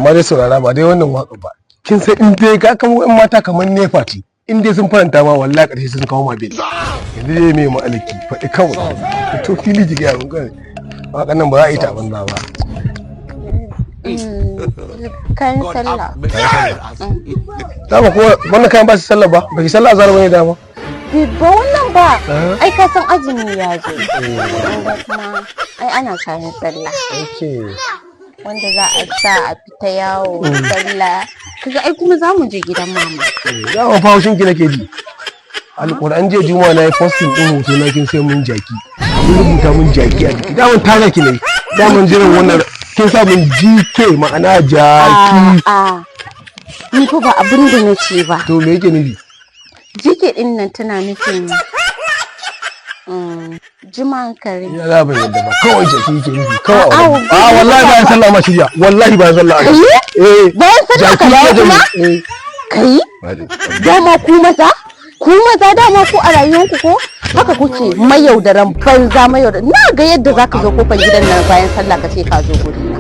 Amma dai saurara, ba dai wannan waka ba. Kin san in dai ka kamo yan mata kamar NEPA ce, in dai sun faranta ma, wallahi ƙarshe sun kawo ma bill. Yanzu dai mai ma'aliki, faɗi kawai. To, fili ji gaya mun kawai. Waƙan nan ba za a yi ta a banza ba. Kayan sallah. Dama kuma wannan kayan ba su sallah ba, ba ki sallah azhar bane dama. Ba wannan ba. Ai ka san azumi ya zo. Wanda kuma ai ana kayan sallah. Wanda za a sa a fita yawo sallah. Kaga ai kuma za mu je gidan mama. Dama fa haushin ki nake ji. Alƙur'an jiya Juma'a na yi posting ɗin hoto na, kin sai mun jaki. Kin rubuta mun jaki a jiki. Daman tara ki ne. Daman jiran wannan kin sa mun GK, ma'ana jaki. A ni fa ba abin da na ce ba. To, me yake nufi? GK din nan tana nufin jiman kare. Ya za ban yadda ba, kawai jaki yake nufi kawai. A'a, a wallahi bayan sallah ma shirya, wallahi bayan sallah aka. Eh. Bayan sallah ka jaki dawo yake kuma? nufi. Eh. Kai? Dama ku maza? Ku maza dama ku a rayuwanku ko? Haka kuke, mayaudaran banza, mayaudaran. Na ga yadda zaka zo kofar gidan nan bayan sallah ka ce ka zo guri na.